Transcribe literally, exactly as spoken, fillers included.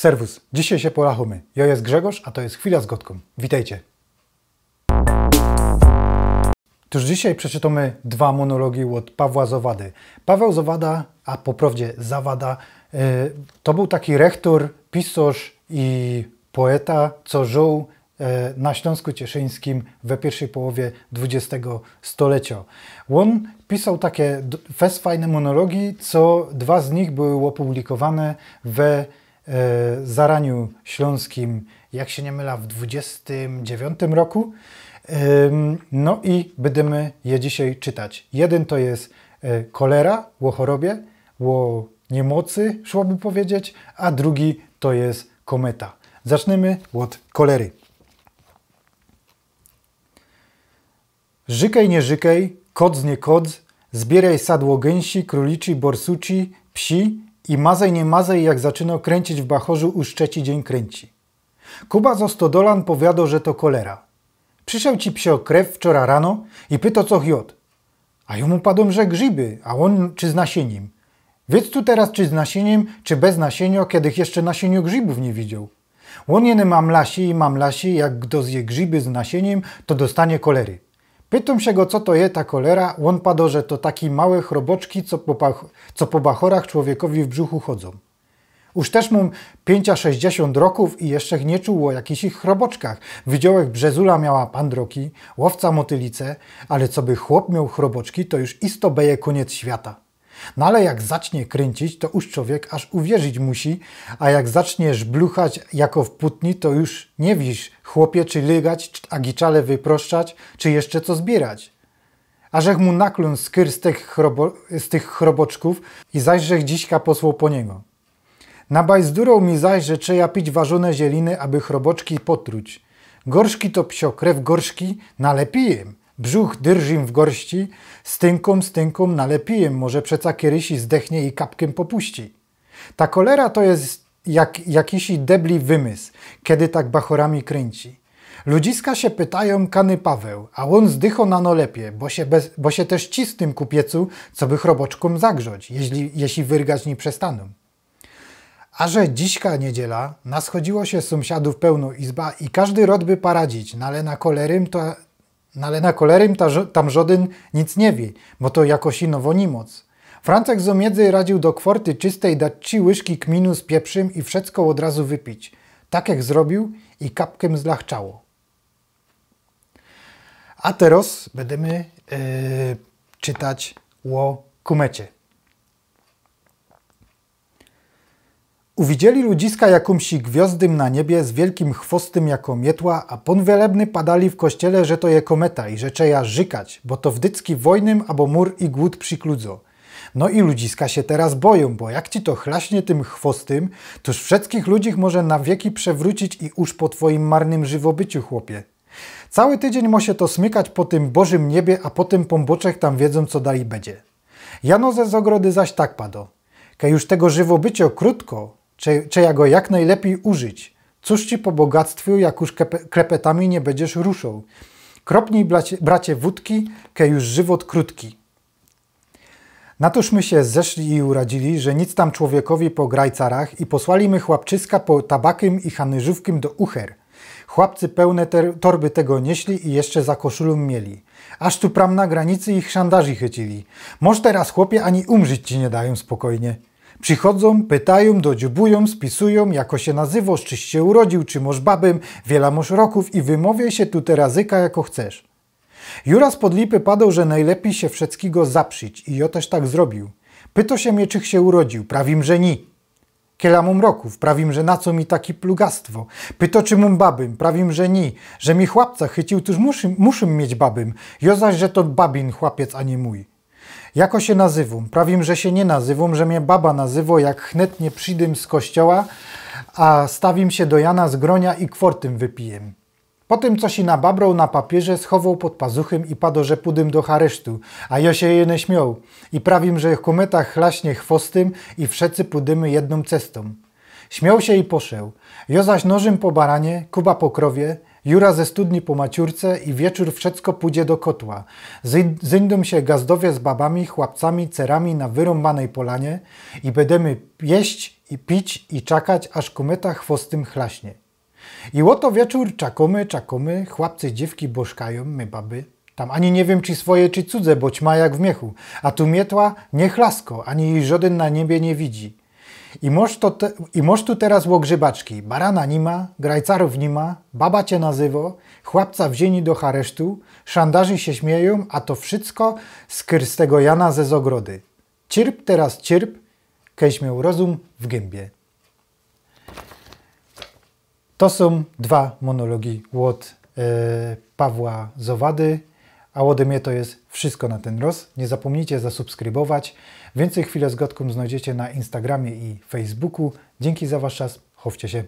Serwus, dzisiej sie porachōmy. Jŏ je Grzegŏrz, a to je Chwila z Gŏdkōm. Witejcie. Tōż dzisiej przeczytōmy dwa monologi ôd Pawła Zowady. Paweł Zowada, a po prŏwdzie Zawada, e, to bōł taki rechtōr, pisŏrz i poeta, co żōł e, na Ślōnsku Cieszyńskim we piyrwszyj połowie dwudziestego stoleciŏ. Ôn pisoł take d-, fest fajne monologi, co dwa z nich były ôpublikowane we, e, Zaraniu Ślōnskim, jak sie niy mylã, w dwudziestym dziewiątym roku. Ym, no i bydymy je dzisiej czytać. Jedyn to je, e, Kolera, ô chorobie, ô niymocy, szłoby pedzieć, a drugi to je Kometa. Zacznymy ôd Kolery. Rzykej, niy rzykej, kodz, niy kodz, zbiyraj sadło gynsi, kruliczi, borsuczi, psi i mazej, niy mazej, jak zaczynŏ kryncyć w bachŏrzu, uż trzeci dziyń krynci. Kuba zo Stodolan powiadŏ, że to kolera. Przyszoł ci psiŏ krew wczora rano i pytŏ, co jŏdł. A jŏ mu padōm, że grzyby, a ôn, czy z nasiynim. Wiydz tu teroz, czy z nasiynim, czy bez nasyniŏ, kedy jeszcze nasyniŏ grzybōw niy widzioł. Ôn jeny mamlasi i mamlasi, jak gdo zje grzyby z nasynim, to dostanie kolery. Pytōm sie go, co to je ta kolera, ôn padŏ, że to taki małe chroboczki, co po bach-, co po bachŏrach człowiekowi w brzuchu chodzōm. Uż tyż mōm piyńcia sześćdziesiōnt rokōw i jeszcze niy czuł ô jakichś chroboczkach. Widziołech, brzezula miała pandroki, łowca motylice, ale coby chłop mioł chroboczki, to już isto beje kōniec świata. No ale jak zacznie kryncyć, to uż człowiek aż uwierzić musi, a jak zacznie żbluchać jako w putni, to już niy wiysz, chłopie, czy lygać, a giczale wyproszczać, czy jeszcze co zbiyrać. A żech mu naklōn skyr z tych chrobo-, z tych chroboczkōw i zaś żech dzisika posłoł po niego. Nabajzduroł mi zaś, że trzeja pić warzōne zieliny, aby chroboczki potruć. Gorszki to psiŏ krew, gorszki, nalepijem. Brzuch dyrżim w gorści, stynkōm, stynkōm, nalepijem, może przeca kejsi zdechnie i kapkym popuści. Ta kolera to je jak, jakisi debli wymysł, kedy tak bachŏrami krynci. Ludziska sie pytajōm, kany Paweł, a ôn zdychŏ na nolepie, bo sie bez, bo sie tyż ci z tym kupiycu, coby chroboczkōm zagrzoć, jeźli, jeźli wyrgać niy przestanōm. A że dzisika niedziela, naschodziło sie sōmsiadōw pełnŏ izba i kajdy rŏd by paradzić, no ale na kolerym to, no ale na kolerym ta żo-, tam żŏdyn nic niy wiy, bo to jakoś inowo niymoc. Francek zo miedzy radziōł do kworty czystej dać trzi łyżki kminu z pieprzym i wszecko ôd razu wypić. Tak żech zrobiōł i kapkym zlachczało. A teroz bydymy, e, czytać ô kōmecie. Uwidzieli ludziska jakōmś gwiŏzdym na niebie z wielkim chwostym jako mietła, a pōnwielebny padali w kościele, że to je kōmeta i że trzeja rzykać, bo to wdycki wojnym abo mur i głōd przikludzo. No i ludziska sie teroz bojōm, bo jak ci to chlaśnie tym chwostym, toż wszeckich ludzich może na wieki przewrōcić i uż po twojim marnym żywobyciu, chłopie. Cały tydziyń mo sie to smykać po tym bożym niebie, a potym pōnbōczek tam wiedzōm, co dalij bydzie. Jano ze Zogrody zaś tak padŏ: Kej już tego żywobyciŏ krōtko, trze-, trzeja go jak nojlepij użyć. Cōż ci po bogactwiu, jak już kepe-, klepetami niy bydziesz ruszoł. Kropnij, bracie, bracie, wōdki, kej już żywot krōtki. Na tōż my sie zeszli i uradzili, że nic tam człowiekowi po grajcarach, i posłali my chłopczyska po tabakym i hanyżōwkym do Uher. Chłopcy pełne ter-, torby tego niyśli i jeszcze za koszulōm mieli. Aż tu pram na granicy ich szandarzi chycili. Moż teroz, chłopie, ani umrzić ci niy dajōm spokojnie. Przichodzōm, pytajōm, dodziobujōm, spisujōm, jako sie nazywosz, czyś sie urodziył, czy mosz babym, wiela mosz rokōw i wymŏwiej sie tu teroz jako chcesz. Juras pod lipy padoł, że nojlepij sie wszeckigo zaprzić, i jŏ tyż tak zrobiōł. Pyto sie mie, czych sie urodziył, prawiōm, że ni. Kiela mōm rokōw, prawiōm, że na co mi taki plugastwo. Pyto, czy mōm babym, prawiōm, że ni. Że mi chłopca chyciył, tōż muszōm, muszōm mieć babym. Jŏ zaś, że to babin chłopiec, a niy mōj. Jako sie nazywōm, prawiōm, że sie niy nazywōm, że mie baba nazywŏ, jak hnet niy przidym z kościoła, a stawiōm sie do Jana z gronia i kwortym wypijōm. Potym, co sie nababroł na papiyrze, schowoł pod pazuchym i padoł, że pudym do haresztu, a jŏ sie jeny śmioł. I prawiōm, że kōmeta chlaśnie chwostym i wszecy pudymy jednōm cestōm. Śmioł sie i poszoł. Jŏ zaś nożym po baranie, Kuba po krowie, Jura ze studni po maciurce i wieczōr wszysko pōdzie do kotła. Zyń-, zyńdōm sie gazdowie z babami, chłopcami, cerami na wyrōmbanej polanie i bydymy jeść i pić i czekać, aż kōmeta chwostym chlaśnie. I ôto wieczōr czekōmy, czekōmy, chłopcy, dziewki boszkajōm, my baby. Tam ani niy wiym, czy swoje, czy cudze, bo ćma jak w miechu. A tu mietła niy chlasko, ani jij żodyn na niebie niy widzi. I mosz to te-, i mosz tu teroz ôgrzybaczki. Barana ni ma, grajcarōw ni ma, baba cie nazywo, chłopca wziyni do haresztu, szandarzi sie śmiejōm, a to wszysko z kyrstego Jana ze Zogrody. Cierp teroz cierp, kejś mioł rozum w gębie. To sōm dwa monologi ôd, e, Pawła Zowady, a ôde mie to je wszysko na tyn roz. Niy zapōmnijcie zasubskrybować. Wiyncyj Chwile z Godkōm znojdziecie na Instagramie i Facebooku. Dziynki za wasz czas. Chowcie sie.